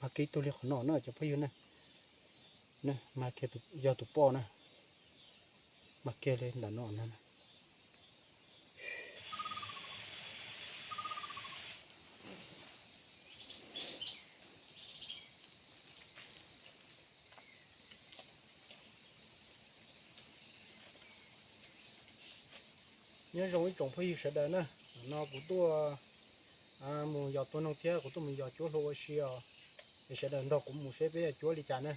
Mas kiag ib tug li qhov no na cov phooj ywg na. Mas kiag yog tus poj na. Mas kiag li ntawm no na. Nyob zoo ib tsoom phooj ywg sawv daws na, no kuv tuaj mus yos tua noog thiab kuv tuaj mus yos cuab hlua ua si os. Es sawv daws nrog kuv mus seb peb yuav cuab li cas na.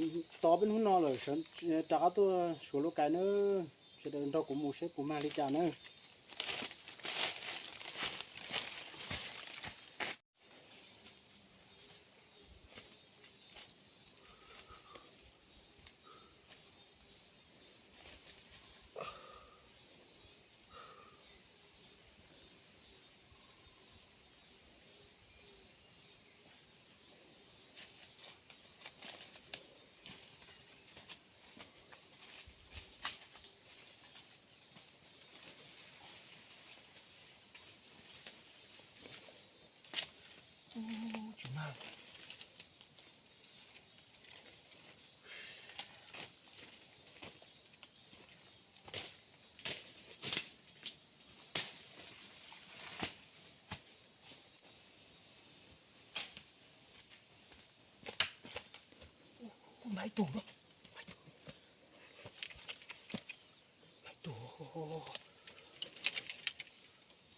Tos peb hnub no lawm, rov qab tuaj suav lub kais nawb. Sawv daws nrog kuv mus seb puas mag li cas nawb. Tsis mag. Ub, mag ib tug, mag ib tug, mag ib tug.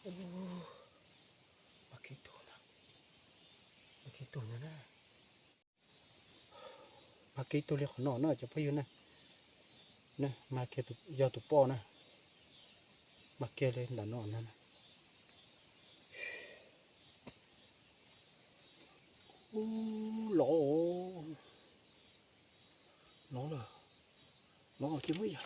Ub, mag kiag ib tug na, mag kiag ib tug na, mag kiag ib tug li qhov no na cov phooj ywg na. Mag kiag yog tus poj na, mag kiag li ntawm no na. Ub, lov, lov lawm, lov lawm ces muab yam.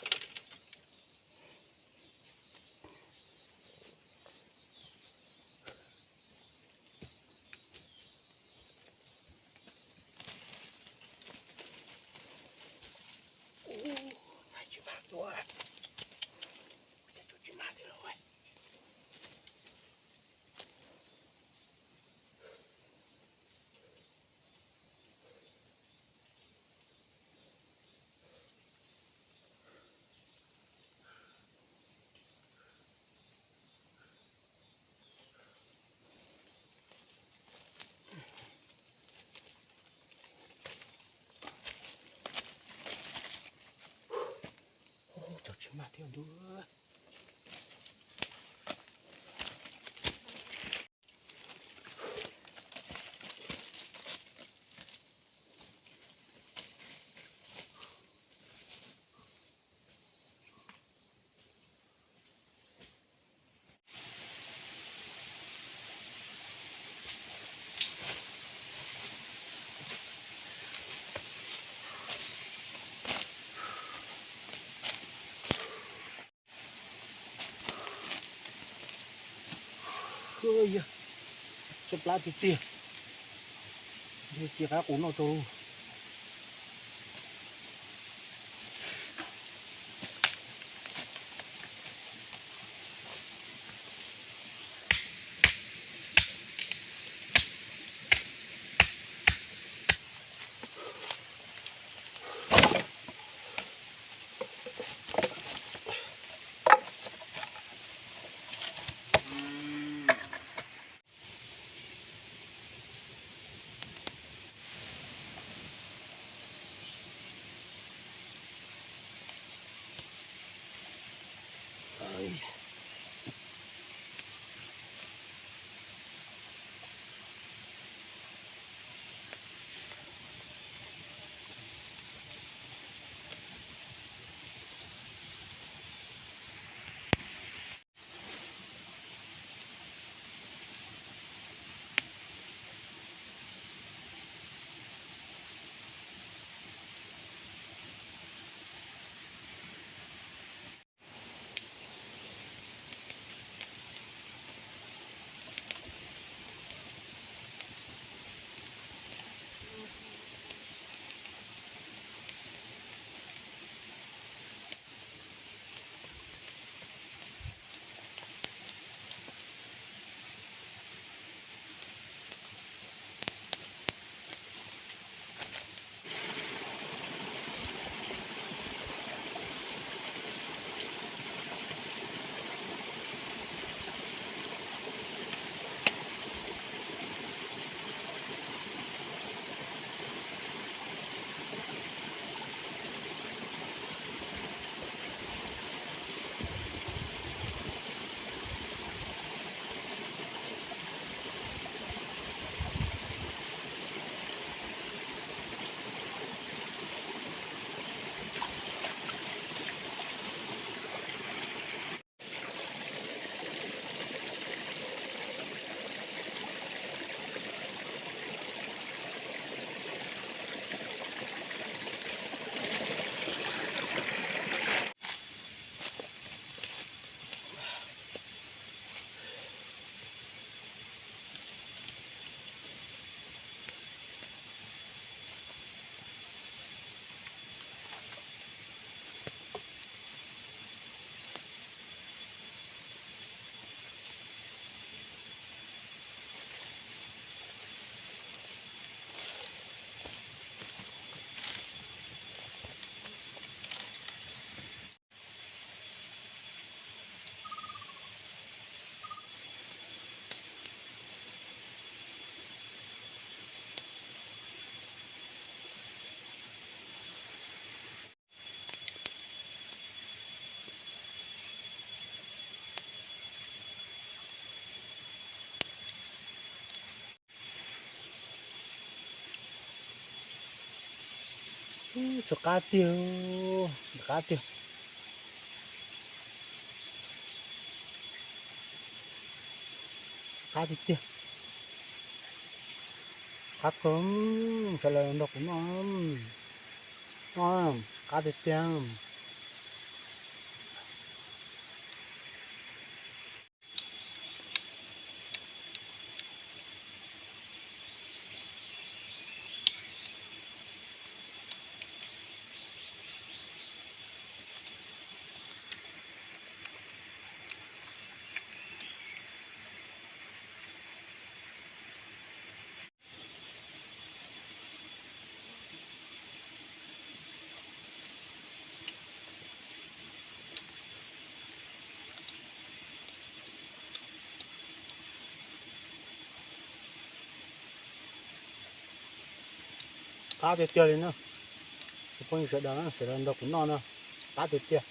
Ub, txhais tsis mag tuaj, ua cas tsis mag li los. Ub, cov tsis mag thiab ntuj. Yog tshaib plab tiag tiag, cia qab qus noj tso. Tsis qab tiag, qab tiag, qab tiag tiag, qab kawg. Sawv daws nrog kuv noj, qab tiag tiag. Qab tiag tiag li na. Kuv phooj ywg sawv daws, sawv daws nrog kuv noj no, qab tiag tiag.